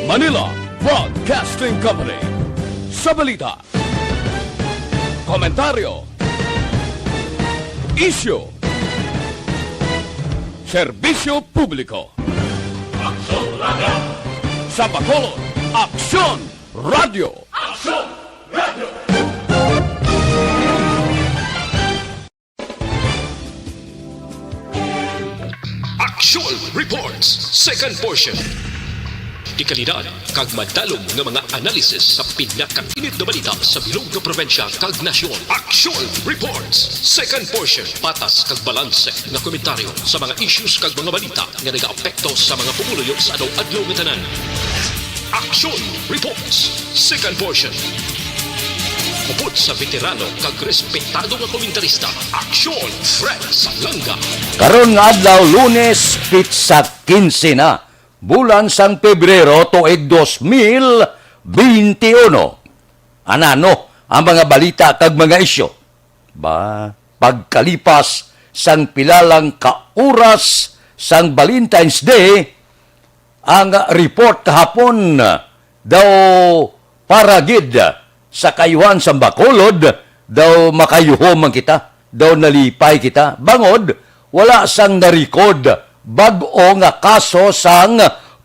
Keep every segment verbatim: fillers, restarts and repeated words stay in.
Manila Broadcasting Company. Sa balita, komentaryo, isyu, serbisyo publiko. Sa Bacolod, Aksyon Radio. Aksyon Reports, second portion. Dekalidad kag madalom nga mga analysis sa pinakainit nga balita sa bilog nga probinsya kag nasyon. Aksyon Reports, second portion. Patas kag balanse nga komentaryo sa mga issues kag mga balita nga nagaapekto sa mga pumuluyo sa adlaw-adlaw nga tanan. Aksyon Reports, second portion. Upod sa veterano kag respetado nga komentarista, Aksyon Fred Salanga. Karon nga adlaw, Lunes, pitsa quince na, bulan sang Pebrero, tuig dos mil beinti uno. Anano ang mga balita kag mga isyu? Ba, pagkalipas sang pila lang ka oras sang Valentine's Day, ang report kahapon daw para gid sa kaayuhan sang Bacolod, daw makayuhom man kita, daw nalipay kita, bangod wala sang na-record bag-o nga kaso sang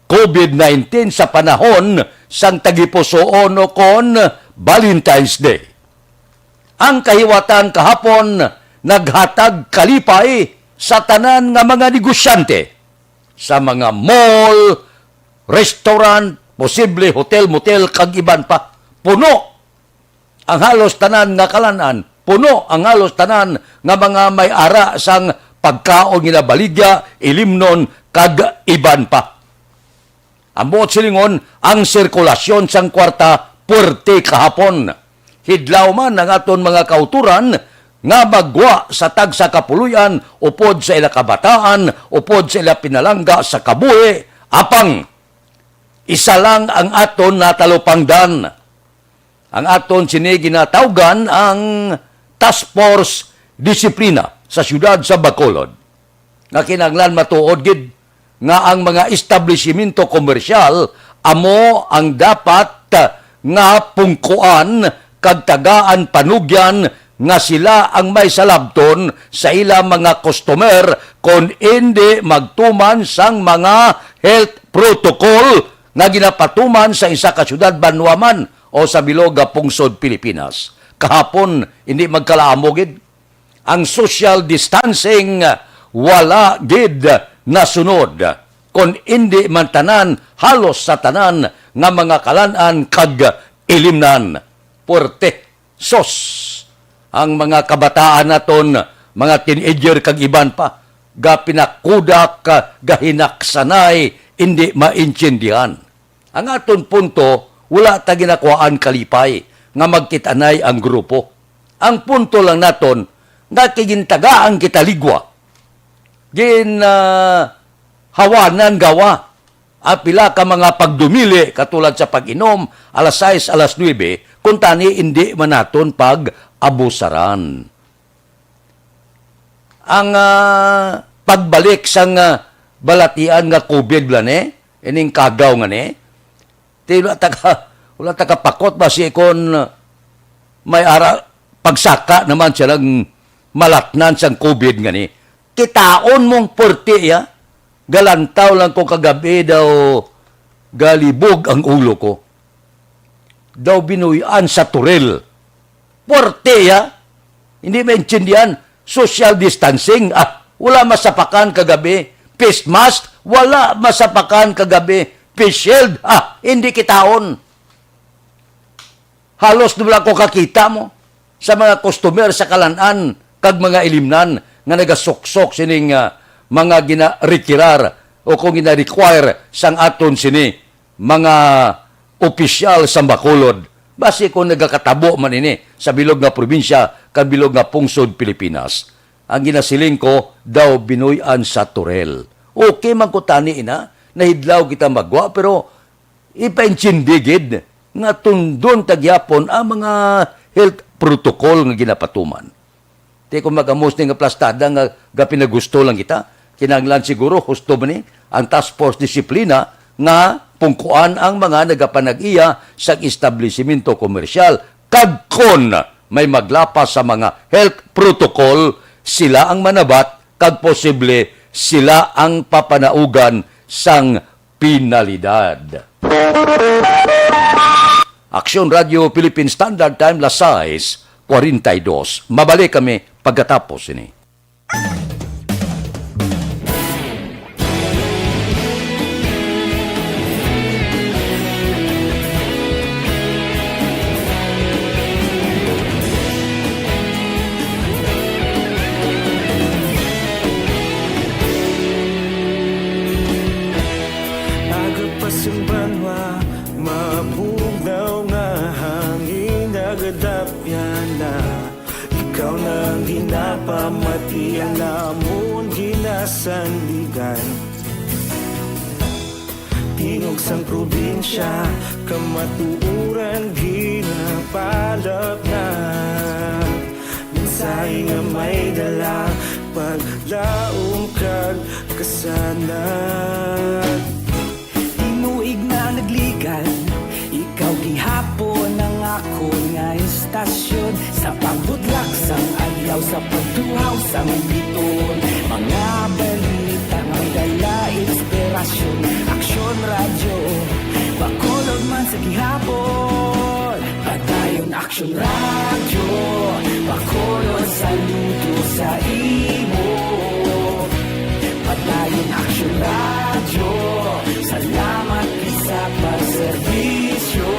covid nineteen sa panahon sang tagipusoon o kon Valentine's Day. Ang kahiwatan kahapon naghatag kalipay sa tanan nga mga negosyante, sa mga mall, restaurant, posible hotel, motel, kag iban pa. Puno ang halos tanan nga kalan-an, puno ang halos tanan nga mga may ara sang pagkaon, nga baligya, ilimnon, kag iban pa. Ang buot silingon, ang sirkulasyon sang kwarta puwerte kahapon. Hidlaw man ang aton mga kautoran nga maggwa sa tagsa ka puloy-an upod sa ila kabataan, upod sa ila pinalangga sa kabuhi, apang isa lang ang aton natalupangdan. Ang aton sini ginatawgan ang Task Force Disiplina sa siyudad sa Bacolod, nga kinahanglan matuod gid nga ang mga establisimento komersyal amo ang dapat nga pungkuan kag tagaan panugyan nga sila ang may salabton sa ila mga customer kon indi magtuman sang mga health protocol nga ginapatuman sa isa ka siyudad, banwa man o sa bilog nga pungsod Pilipinas. Kahapon, hindi magkalaamo gid. Ang social distancing wala gid nasunod, kon indi man tanan, halos sa tanan nga mga kalan-an kag ilimnan. Puwerte, sos, ang mga kabataan naton, mga teenager kag iban pa, gapinakudak, gahinaksanay, indi maintindihan. Ang aton punto, wala ta ginakuhaan kalipay nga magkit-anay ang grupo. Ang punto lang naton nga gigintagaan kita ligwa, gin, ah, hawanan gawa ang pila ka mga pagdumili katulad sa pag-inom alas sais, alas nuebe, kung tani indi man naton pag-abusaran. Ang, ah, pagbalik sang, ah, balatian nga covid bala ni, ining kagaw nga ni, ti wala ta ka, wala ta kapakot ba si kon may ara pagsaka naman siya lang malatnan sang covid nga ni. Kitaon mong puwerte, ya. Galantaw lang ko kagabi daw galibog ang ulo ko. Daw binuy-an sa turil. Puwerte, ya. Hindi maintindihan. Social distancing. Ah, wala masapakan kagabi. Face mask. Wala masapakan kagabi. Face shield. Ah, hindi kitaon. Halos di wala ko kakita mo sa mga customer sa kalan-an kag mga ilimnan nga nagasuksok sining, ah, mga ginaretirar o kung gina-require sang aton sini mga opisyal sa Bacolod. Basi kung nagakatabo man ini sa bilog nga probinsya kag bilog nga pungsod Pilipinas, ang ginasiling ko daw binuy-an sa turel. Okay man ko tani ina, nahidlaw kita magwa, pero ipaintindi gid nga tundon ta gihapon ang mga health protocol nga ginapatuman. Di ko mag-amos ni nga plastada nga gapinagusto lang kita. Kinahanglan siguro husto ba ni ang Task Force Disiplina nga pungkuan ang mga nagapanag-iya sa establisimento komersyal, kag kon may maglapas sa mga health protocol, sila ang manabat kag posible sila ang papanaugan sang penalidad. Aksyon Radio Philippine Standard Time, las sais cuarenta y dos. Mabalik kami pagkatapos sini. Aga pa sing banwa, mabugnaw nga hangin nagadapyan na. Ikaw na ang ginapamati, ang amon ginasandigan. Tingog sang probinsya, kamatuoran ginapalapnag. Mensahe nga may dala, paglaom kag kasanag. Tinuig na nagligad, ikaw gihapon ang akon nga estasyon. Sa pagbutlak sang adlaw, sa pagtuhaw sang biton, mga balita nga may dala inspirasyon. Aksyon Radyo, Bacolod man sa gihapon. Padayon Aksyon Radyo, Bacolod, saludo sa imo. Padayon Aksyon Radyo, salamat gid sa pagserbisyo.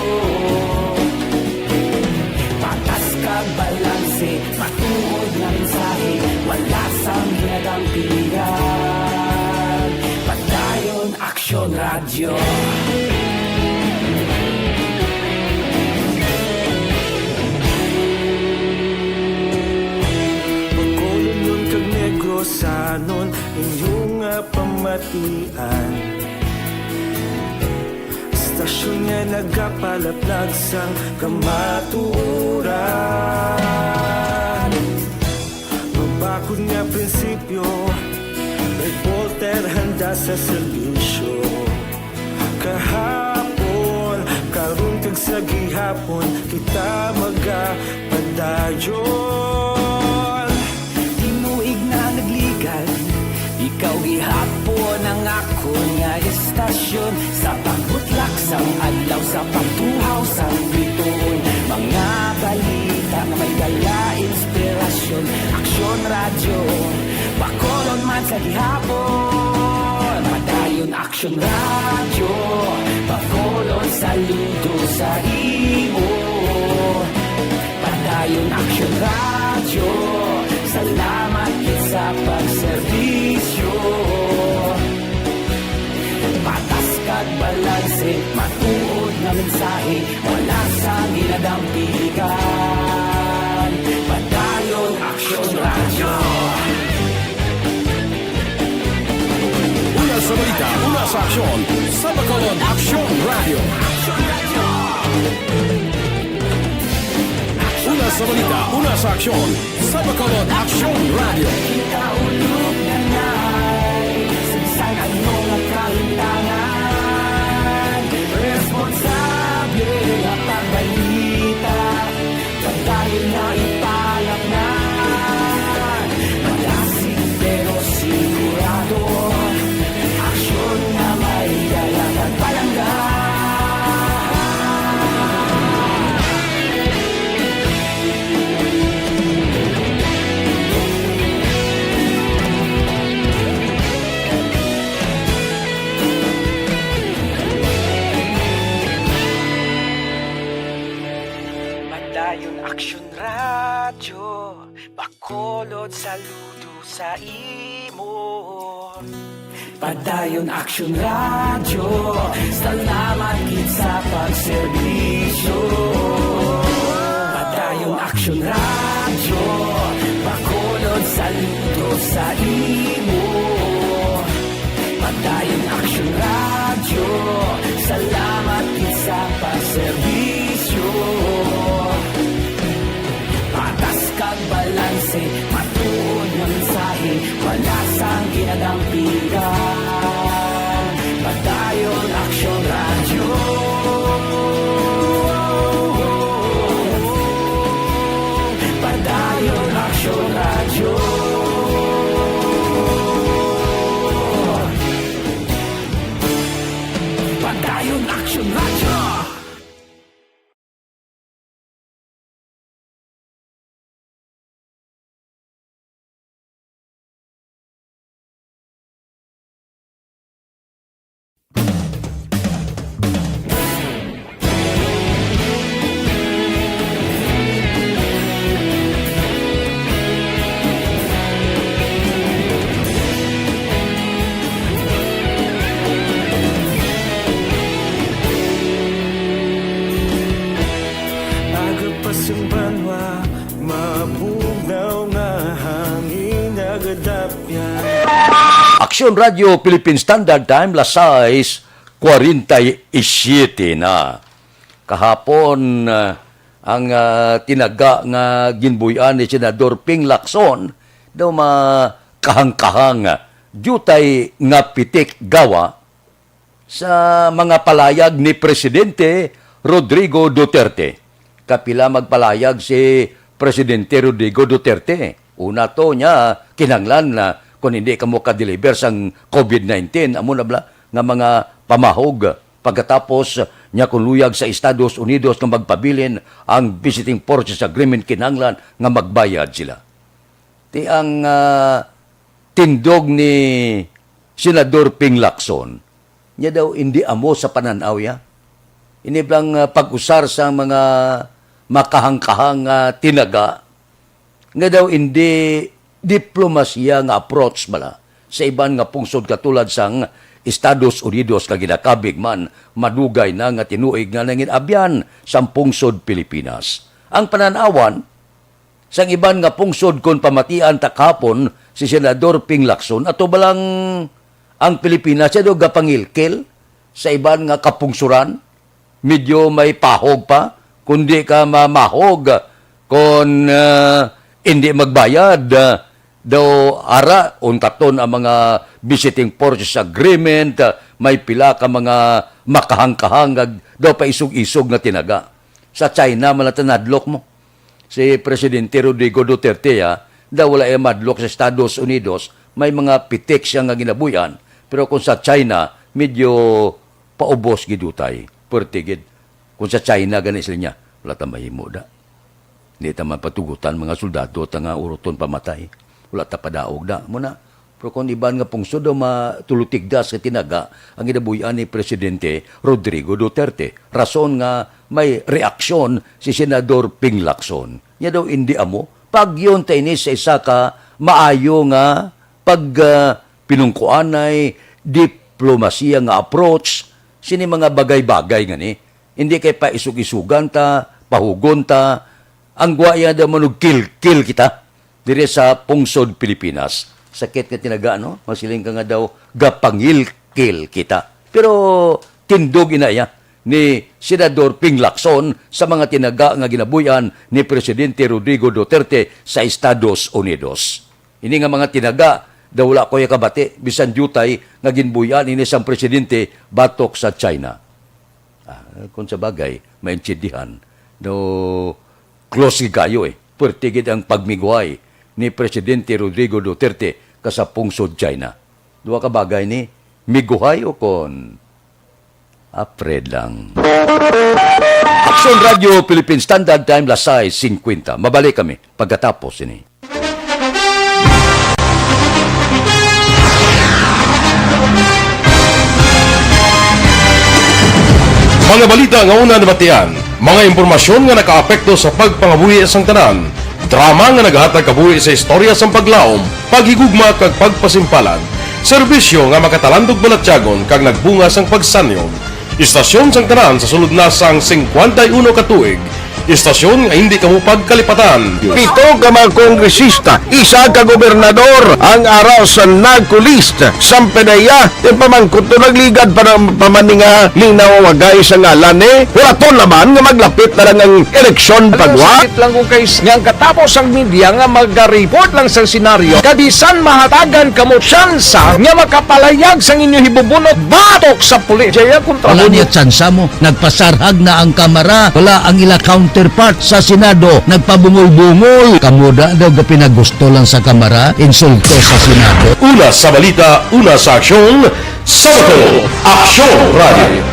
Patas kag balanse, matuod nga mensahe, wala sang ginadampigan. Padayon Aksyon Radyo. Bacolodnon kag Negrosanon, inyo nga pamatian. Estasyon nga nagapalaplag sang kamatuoran. Mabakod nga prinsipyo, reporter handa sa serbisyo. Kahapon, karon kag sa gihapon, kita magapadayon. Tinuig na nagligad, ikaw gihapon ang akon nga estasyon. Sa pagbutlak sang adlaw, sa pagtuhaw sang bituon, mga balita nga may dala inspirasyon. Aksyon Radyo, Bacolod man sa gihapon. Padayon Aksyon Radyo, Bacolod, saludo sa imo. Padayon Aksyon Radyo, salamat gid sa pagserbisyo. Patas kag balanse, matuod nga mensahe, wala sang ginadampigan. Padayon Aksyon Radyo. Una sa balita, una sa aksyon, sa Bacolod Aksyon Radyo. Una sa balita, una sa aksyon, sa Bacolod Aksyon Radyo. Kita ulog na nay, sa bisan ano nga kahimtangan, responsable nga pagbalita. Padayon na ipalapnan, malasig pero sigurado. Aksyon nga may dala kag palangga. Padayon Aksyon Radyo, Bacolod, saludo sa imo. Padayon Aksyon Radyo, salamat gid sa pagserbisyo. Padayon Aksyon Radyo, Bacolod, saludo sa imo. Padayon Aksyon Radyo, salamat gid sa pagserbisyo. Lanse, matuod nga mensahe, wala sang ginadampigan. Padayon Aksyon Radyo. Padayon Aksyon Radyo. Padayon Aksyon Radyo. Agapas ang banwa, mabugnaw nga hangin, nagadapyan. Aksyon Radyo Philippine Standard Time, las sais cuarenta y siete na. Kahapon, ah, ang, ah, tinaga nga ginbuy-an ni Senador Ping Lacson daw makahangkahang diutay nga pitik gawa sa mga palayag ni Presidente Rodrigo Duterte. Kapila magpalayag si Presidente Rodrigo Duterte. Una to niya, kinahanglan na kung hindi ka mo ka-deliver sang covid nineteen, amo na bala nga mga pamahog. Pagkatapos niya, kung luyag sa Estados Unidos nga magpabilin ang Visiting Forces Agreement, kinahanglan nga magbayad sila. Ti ang, ah, tindog ni Senador Ping Lacson, niya daw indi amo sa panan-aw ya. Ini blang, ah, pag-usar sa mga makahangkahang, ah, tinaga, nga daw indi diplomasiya nga approach bala sa iban nga pungsod katulad sang Estados Unidos nga ginakabig man, madugay na nga tinuig nga nangin-abyan sang pungsod Pilipinas. Ang panan-awan, sang iban nga pungsod kon pamatian ta kahapon si Senador Ping Lacson, ato ba lang ang Pilipinas siya do gapangilkil sa iban nga kapungsuran? Medyo may pahog pa, kundi ka mamahog kon, ah, hindi magbayad, ah, daw ara, untaton ang mga visiting forces agreement, ah, may pila ka mga makahangkahang nga daw paisog-isog nga tinaga. Sa China man lang ta nadlok mo. Si Presidente Rodrigo Duterte, ah, daw wala iya madlok sa Estados Unidos, may mga pitik siya nga ginabuyan. Pero kung sa China, medyo paubos gid utay. Puwerte gid. Kung sa China, gani sila niya, wala ta mahimo da. Hindi ta mapatugutan mga soldado ta nga uruton pamatay. Wala ta padaog da. Muna, pero kung iban nga pungsod daw matulutigdas sa tinaga ang ginabuy-an ni Presidente Rodrigo Duterte, rason nga may reaksyon si Senador Ping Lacson. Niya daw, "Indi amo, pagyon ta ini sa isa ka maayo nga pag, ah, pinungkuanay, diplomasiya nga approach, sini mga bagay-bagay nga ni. Hindi kay paisog-isugan ta, pahugon ta, ang guwaya daw manugkilkil kita." Dire sa pungsod Pilipinas. Sakit nga tinaga, no? Masiling ka nga daw, "Gapangilkil kita." Pero tindog inaya ni Senador Ping Lacson sa mga tinaga nga ginabuy-an ni Presidente Rodrigo Duterte sa Estados Unidos. Ini nga mga tinaga, daw wala ko iya kabati, bisan diutay nga ginbuy-an ini sang presidente batok sa China. Ah, kung sa bagay, maintindihan. No, close gid kayo eh. Puwerte gid ang pagmiguhay ni Presidente Rodrigo Duterte ka sa pungsod China. Duha ka bagay ni miguhay o kon afraid lang. Aksyon Radyo Philippine Standard Time, las sais cincuenta. Mabalik kami pagkatapos ini. Mga balita nga una nabatian, mga impormasyon nga nakaapekto sa pagpangabuhi sang tanan, drama nga nagahatag kabuhi sa istorya sang paglaom, paghigugma kag pagpasimpalan, serbisyo nga makatalandog balatyagon kag nagbunga sang pagsanyon. Istasyon sang tanan sa sulod na sang singkwenta y uno ka tuig, Istasyon nga hindi kamo pagkalipatan. Pito ka mga kongresista, isa ka gobernador ang ara sa NAGCO list. Sampedeya, yung pamangkot to nagligad pa ng pamaninga linaw wagay sa ngalan eh. Wala to naman nga maglapit na lang ang eleksyon pagwa. Sakit lang kung kay nga ang katapos ang media nga mag-report lang sa senaryo, kabisan mahatagan kamo tsansa nga makapalayag sang inyo hibubunot batok sa pulis. Jaya kontra Wala mo niya tsansa mo. Nagpasarhag na ang kamara. Wala ang ila counterpart sa Senado. Nagpabungol-bungol. Kamo da daw gapinagusto lang sa kamara. Insulto sa Senado. Una sa balita, una sa aksyon, sa Bacolod, Aksyon Radio.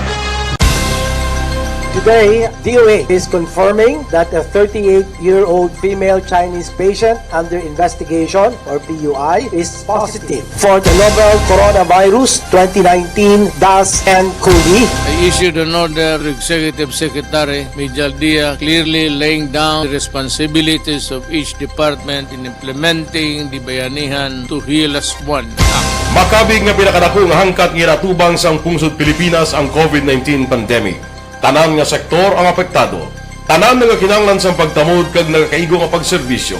Today, D O A is confirming that a thirty-eight-year-old female Chinese patient under investigation, or P U I, is positive for the novel coronavirus twenty nineteen dash N COVID. I issued an order to Executive Secretary Mijal Dia, clearly laying down the responsibilities of each department in implementing the Bayanihan to Heal As One Act. Makabig nga pinakadako nga hangkat nga ginatubang sang pungsod Pilipinas ang COVID nineteen pandemic. Tanan nga sektor ang apektado. Tanan nga kinahanglan sang pagtamod kag nagakaigo nga pagserbisyo.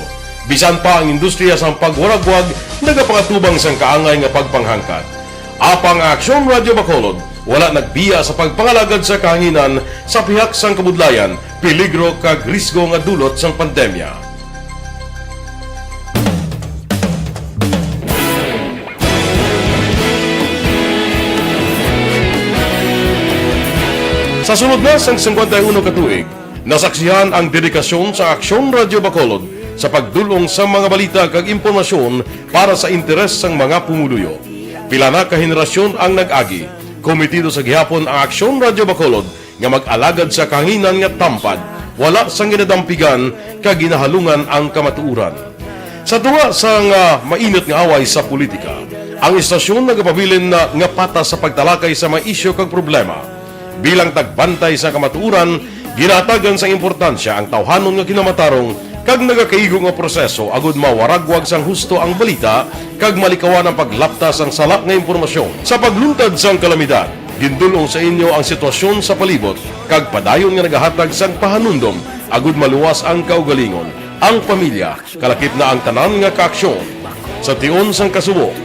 Bisan pa ang industriya sang pagwaragwag nagapangatubang sang kaangay nga pagpanghangkat. Apang ang Aksyon Radio Bacolod wala nagbiya sa pagpangalagad sa kahanginan sa pihak sang kabudlayan, peligro kag risgo nga dulot sang pandemya. Sa sulod na sang singkwenta y uno ka tuig, nasaksihan ang dedikasyon sa Aksyon Radio Bacolod sa pagdul-ong sa mga balita kag impormasyon para sa interes sang mga pumuluyo. Pila na ka henerasyon ang nag-agi. Komitido sa gihapon ang Aksyon Radio Bacolod nga mag-alagad sa kahanginan nga tampad, wala sang ginadampigan kag ginahalungan ang kamatuoran. Sa tunga sang, ah, mainit nga away sa politika, ang istasyon nagapabilin na nga patas sa pagtalakay sa mga isyu kag problema. Bilang tagbantay sa kamatuoran, ginahatagan sang importansya ang tawhanon nga kinamatarong kag nagakaigo nga proseso agud mawaragwag sang husto ang balita kag malikawan ang paglapta sang sala nga impormasyon. Sa pagluntad sang kalamidad, gindul-ong sa inyo ang sitwasyon sa palibot kag padayon nga nagahatag sang pahanumdom agud maluwas ang kaugalingon, ang pamilya, kalakip na ang tanan nga kaaksyon. Sa tion sang kasubo,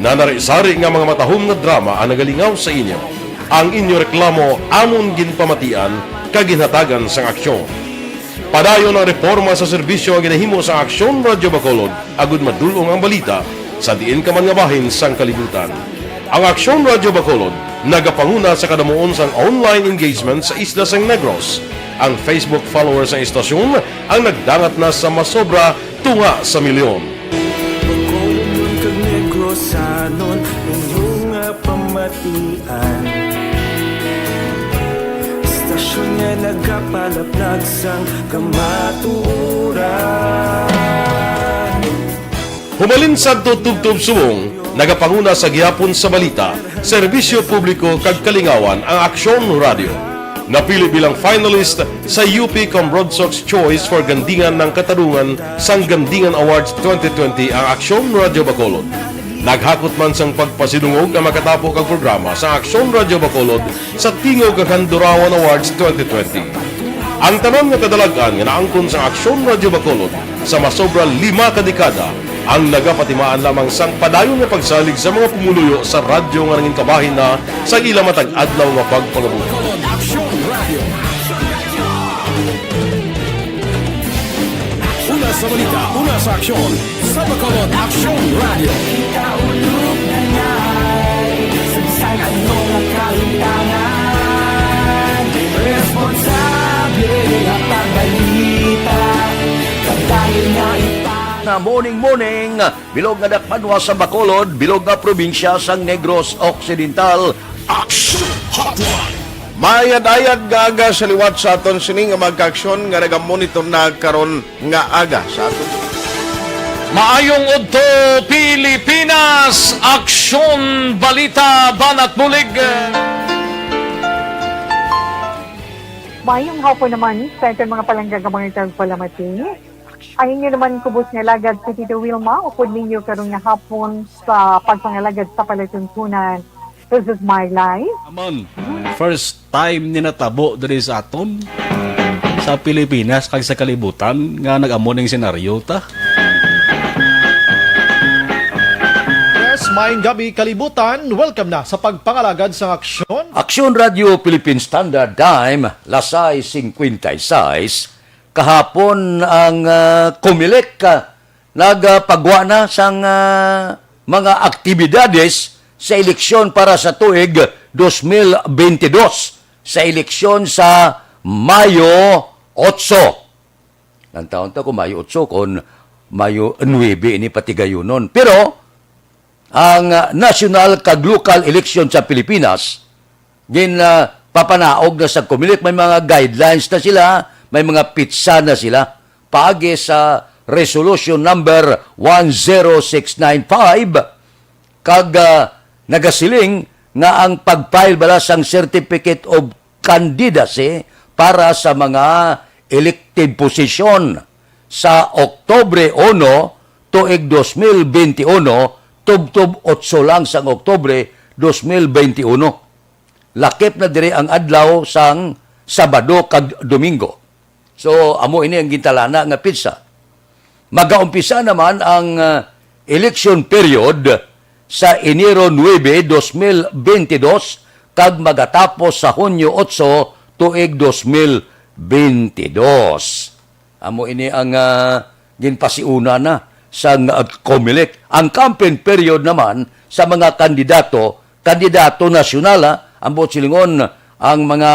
nanari-sari nga mga matahom nga drama ang nagalingaw sa inyo. Ang inyo reklamo amon ginpamatian kag ginhatagan sang aksyon. Padayon ang reporma sa serbisyo nga ginahimo sa Aksyon Radio Bacolod agud madul-ong ang balita sa diin ka man nga bahin sang kalibutan. Ang Aksyon Radio Bacolod nagapanguna sa kadamuon sang online engagement sa isla sang Negros. Ang Facebook followers sang istasyon ang nagdangat na sa masobra tunga sa milyon. Bacolod kag Negrosanon, inyo nga pamatian. Istasyon nga nagapalaplag sang kamatuoran. Humalin sadto tubtob subong, nagapanguna sa gihapon sa balita, serbisyo publiko kag kalingawan ang Aksyon Radio. Napili bilang finalist sa U P Cambrodsoc's Choice for Gandingan ng Katarungan sang Gandingan Awards twenty twenty ang Aksyon Radio Bacolod. Naghakot man sang pagpasidungog ang makatapo kag programa sa Aksyon Radio Bacolod sa Tingog kag Handurawan Awards twenty twenty. Ang tanan nga kadalag-an nga naangkon sang Aksyon Radio Bacolod sa masobra lima ka dekada ang nagapatimaan lamang sang padayon nga pagsalig sa mga pumuluyo sa radyo nga nangin kabahin na sa ila matag adlaw nga pagpangabuhi. Bacolod Aksyon Radio. Una sa balita, una sa aksyon, sa Bacolod Aksyon Radio. Kita ulog na ngay, sa ano nga kahitangan, responsable nga pagbalita, pagdayon nga ipang- Na morning, morning. Bilog nga dakpanwa sa Bacolod, bilog nga probinsya sang Negros Occidental. Action Hotline. Maayad-ayad nga aga sa liwat sa aton sini nga mga kaaksyon nga nagamonitor na karon nga aga sa aton. Maayong udto, Pilipinas! Aksyon, balita, banat, bulig. Maayong hapon naman sa aton mga palangga nga mga tagpalamati. Ang inyo naman kubos nga alagad si Tito Wilma, upod ninyo karon nga hapon sa pagpangalagad sa palatuntunan. This is my life. Amon, first time ni natabo diri sa aton. sa Pilipinas kag sa kalibutan nga nag-amo ning senaryo ta. Yes, maayong gabi, kalibutan. Welcome na sa pagpangalagad sang aksyon. Aksyon Radio Philippine Standard Time, las sais cincuenta y seis. Kahapon ang, ah, Comelec, ah, nagapagwa na sang, ah, mga aktibidades sa eleksyon para sa tuig dos mil bentidós, sa eleksyon sa Mayo otso. Ang taon ta kung Mayo otso, kung Mayo nuebe ini patigayunon. Pero ang, ah, nasyonal kag lokal eleksyon sa Pilipinas, gin, ah, papanaog na sa Comelec. May mga guidelines na sila, may mga pitsa na sila. Paagi sa Resolution Number one zero six nine five, kag, ah, nagasiling nga ang pag-file bala sang Certificate of Candidacy para sa mga elective position sa Oktubre uno, tuig dos mil benti uno, tubtob otso lang sang Oktubre dos mil benti uno. Lakip na diri ang adlaw sang Sabado kag Domingo. So, amo ini ang gintalana nga petsa. Magaumpisa naman ang, ah, election period sa Enero nuebe, dos mil bentidós, kag magatapos sa Hunyo otso, tuig dos mil bentidós. Amo ini ang, ah, ginpasiuna na sang, ah, Comelec. Ang campaign period naman sa mga kandidato, kandidato nasyonal, ah, ang buot silingon, ang mga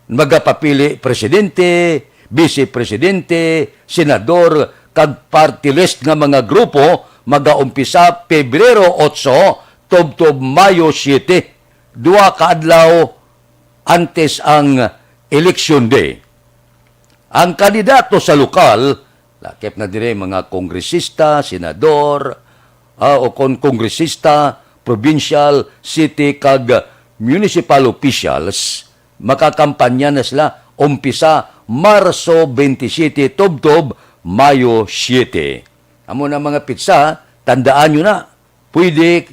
magapapili presidente, vice presidente, senador, kag party list nga mga grupo magaumpisa Pebrero otso tubtob Mayo siete, duha ka adlaw antes ang election day. Ang kandidato sa lokal, lakip na diri mga kongresista, senador, ah, o kon kongresista, provincial, city, kag municipal officials, makakampanya na sila umpisa Marso twenty-seven tubtob Mayo siete. Amo na mga pitsa, tandaan nyo na, pwede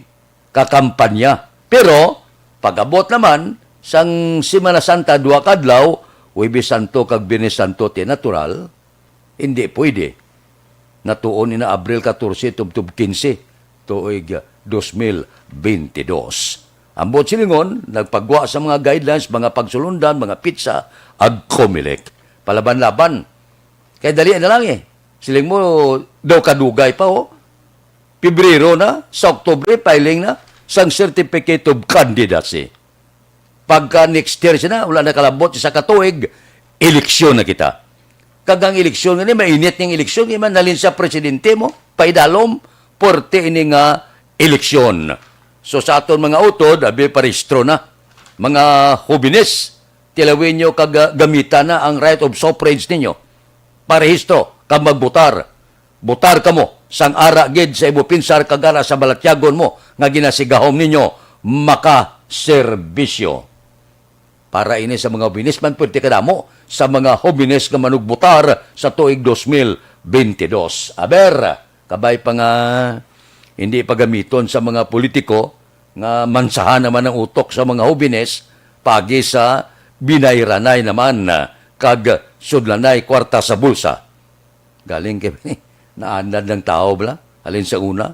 kakampanya. Pero, pag-abot naman, sang Semana Santa, duha ka adlaw, Huwebes Santo kag Biyernes Santo, ti natural, hindi pwede. Natuon ina Abril katorse tubtob kinse, tuig dos mil bentidós. Ang buot silingon, nagpagwa sa mga guidelines, mga pagsulundan, mga pitsa, ang Comelec. Palaban-laban. Kay dali na lang eh. Siling mo, daw kadugay pa, oh. Pebrero na, sa Oktubre, filing na sang Certificate of Candidacy. Pagka next year sina, wala na kalabot isa ka tuig, eleksyon na kita. Kag ang eleksyon nga ni, mainit ning eleksyon, kay man nalin sa presidente mo, paidalom, porte ini nga eleksyon. So sa aton mga utod, abi parehistro na. Mga hobines, tilawin nyo kag, ah, gamita na ang right of suffrage ninyo. Parehistro kag magbotar. Botar kamo sang ara gid sa imo pinsar kag ara sa balatyagon mo nga ginasigahom ninyo makaserbisyo. Para ini sa mga hobines, man pwerte kadamo sa mga hobines nga manugbotar sa tuig dos mil bentidós. Aber, kabay pa nga hindi pagamiton sa mga politiko nga mansahan naman ang utok sa mga hobines, pagi sa binayranay naman, ah, kag sudlanay kwarta sa bulsa. Galing kay naanad ng tao bala. Halin sa una,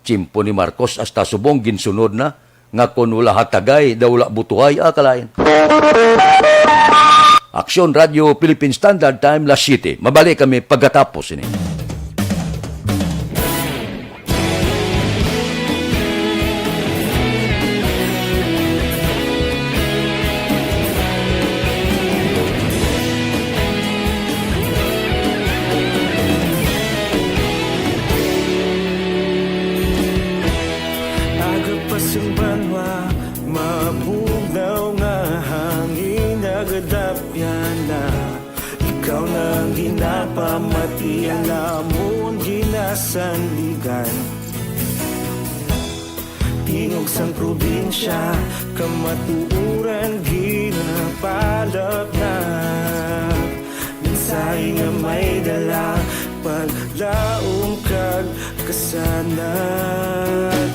tiyempo ni Marcos hasta subong ginsunod na nga kon wala hatagay, daw wala butuhay, ah, kalain. Aksyon Radio Philippine Standard Time, las siete. Mabalik kami pagkatapos ini. Aga pa sang banwa, mabugnaw nga hangin, nagadapyan na. Ikaw na ang ginapamati, ang amon ginasandigan. Tingog sang probinsya, kamatuoran ginapalapnag. Mensahe nga may dala, paglaom kag kasanag.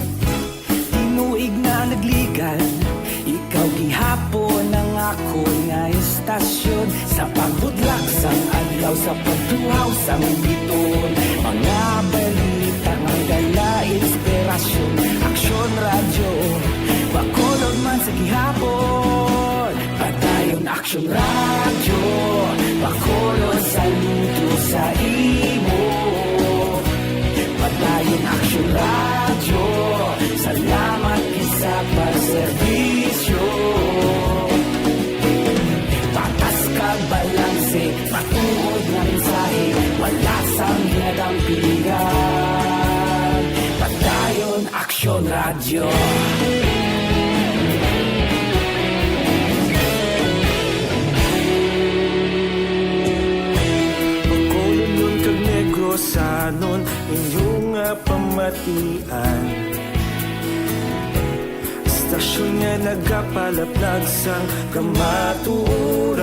Tinuig na nagligad, ikaw gihapon ang Akon nga istasyon, sa pagbudlak sang adlaw, sa pagtuhaw sang biton, mga balita nga dala inspirasyon. Aksyon Radyo, Bacolod man sa gihapon. Padayon Aksyon Radyo, Bacolod, saludo sa imo. Padayon Aksyon Radyo, salamat gid sa pagserbisyo. Patas kag balanse, matuod nga mensahe, wala sang ginadampigan. Padayon Aksyon Radyo. Bacolod kag Negrosanon, inyo nga pamatian. Istasyon nga nagapalaplag sang kamatuoran.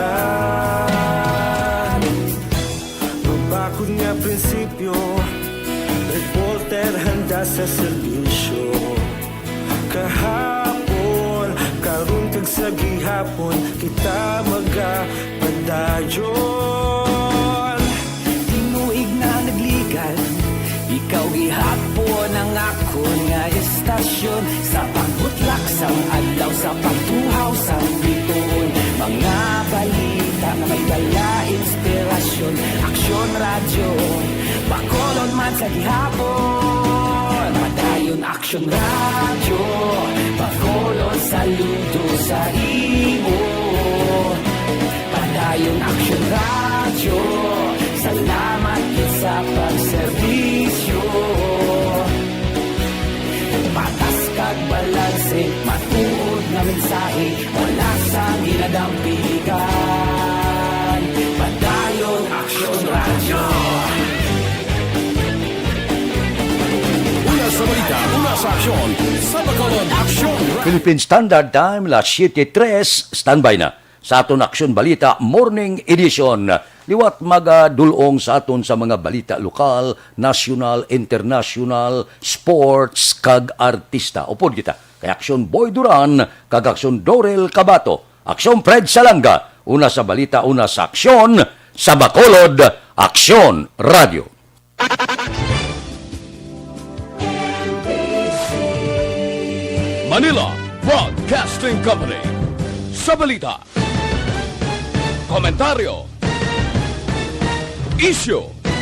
Mabakod nga prinsipyo, reporter handa sa serbisyo. Kahapon, karon kag sa gihapon, kita magapadayon. Tinuig na nagligal, ikaw gihapon ang akon nga istasyon. Sa pagbutlak sang adlaw, sa pagtuhaw sang bituon, mga balita nga may dala inspirasyon. Aksyon Radyo, Bacolod man sa gihapon. Padayon Aksyon Radyo, Bacolod, saludo sa imo. Padayon Aksyon Radyo, salamat gid sa pagserbisyo. Patas kag balanse, matuod nga mensahe, wala sang ginadampigan. Padayon Aksyon Radyo. Una sa balita, una sa aksyon, sa Bacolod Aksyon. Philippine Standard Time, las siete tres, standby na sa aton Aksyon Balita Morning Edition. Liwat magadul-ong sa aton sa mga balita lokal, nasyonal, internasyonal, sports, kag artista. Upod kita kay Aksyon Boy Duran kag Aksyon Dorel Cabato. Aksyon Fred Salanga, una sa balita, una sa aksyon, sa Bacolod, Aksyon Radio. Manila Broadcasting Company. Sa balita, komentaryo, isyu,